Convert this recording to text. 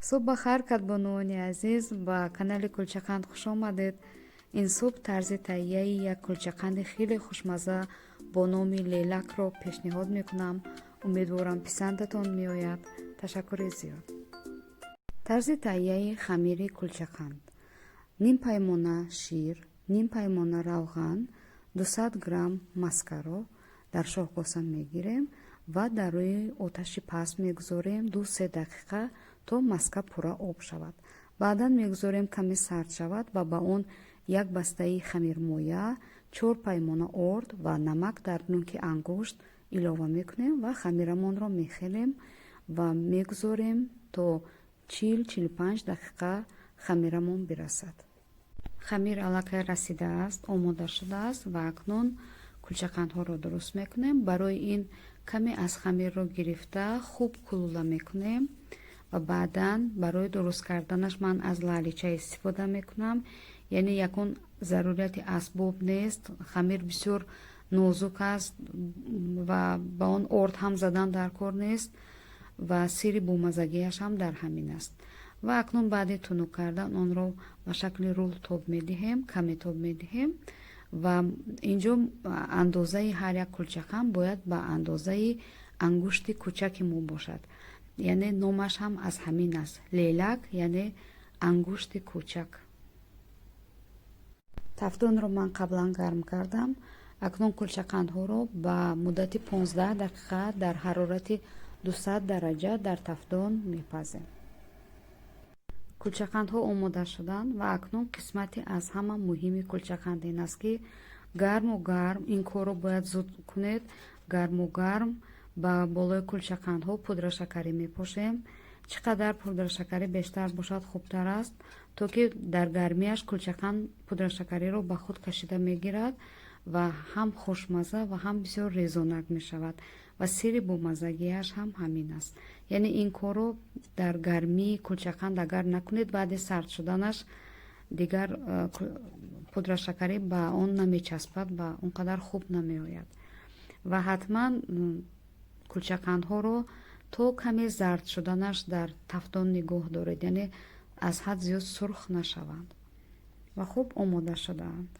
Субҳ ба хайр, кадбонуони азиз! Ба канали Кулчақанд хуш омадед. Ин субҳ тарзи таҳияи як кулчақанди хеле хушмазза бо номи лелакро пешниҳод мекунам. Умедворам, писандатон меояд. Ташаккури зиёд. Тарзи таҳияи хамири кулчақанд: ним паймона шир, ним паймона равған, 200 грамм маскаро дар шоҳкоса мегирем ва дар рӯи оташи паст мегузорем 2-3 дақиқа, то маска пурра об шавад. Баъдан мегузорем, каме сард шавад ва ба он як бастаи хамирмоя, 4 паймона орд ва намак дар нӯки ангушт илова мекунем ва хамирамонро мехелем ва мегузорем, то 40-45 дақиқа хамирамон бирасад. Хамир аллакай расидааст, омода шудааст ва акнун кулчақандҳоро дуруст мекунем. Барои ин каме аз хамирро гирифта, хуб кулула мекунем ва баъдан барои дуруст карданаш ман аз лаълича истифода мекунам, яъне ягон зарурияти асбоб нест. Хамир бисёр нозук аст ва ба он орд ҳам задан дар кор нест ва сирри бомаззагиаш ҳам дар ҳамин аст. Ва акнун баъди тунук кардан онро ба шакли рул тоб медиҳем, каме тоб медиҳем ва инҷо андозаи ҳар як кулчақанд бояд ба андозаи ангушти кӯчаки мо бошад, яъне номаш ҳам аз ҳамин аст: лелак, яъне ангушти кӯчак. Тафдонро ман қаблан гарм кардам. Акнун кулчақандҳоро ба муддати 15 дақиқа дар ҳарорати 200 дараҷа дар тафдон мепазем. Кулчақандҳо омода шуданд ва акнун қисмати аз ҳама муҳими кулчақанд ин аст, ки гарму гарм ин корро бояд зуд кунед. Гарму гарм ба болои кулчақандҳо пудрашакарӣ мепошем. Чӣ қадар пудрашакарӣ бештар бошад, хубтар аст, то ки дар гармиаш кулчақанд пудрашакариро ба худ кашида мегирад ва ҳам хушмазза ва ҳам бисёр резонак мешавад ва сирри бомаззагиаш ҳам ҳамин аст. Яъне ин корро дар гармии кулчақанд агар накунед, баъди сард шуданаш дигар пудрашакарӣ ба он намечаспад ва он қадар хуб намеояд. Ва ҳатман кулчақандҳоро то каме зард шуданаш дар тафдон нигоҳ доред, яъне аз ҳад зиёд сурх нашаванд. Ва хуб омода шудаанд.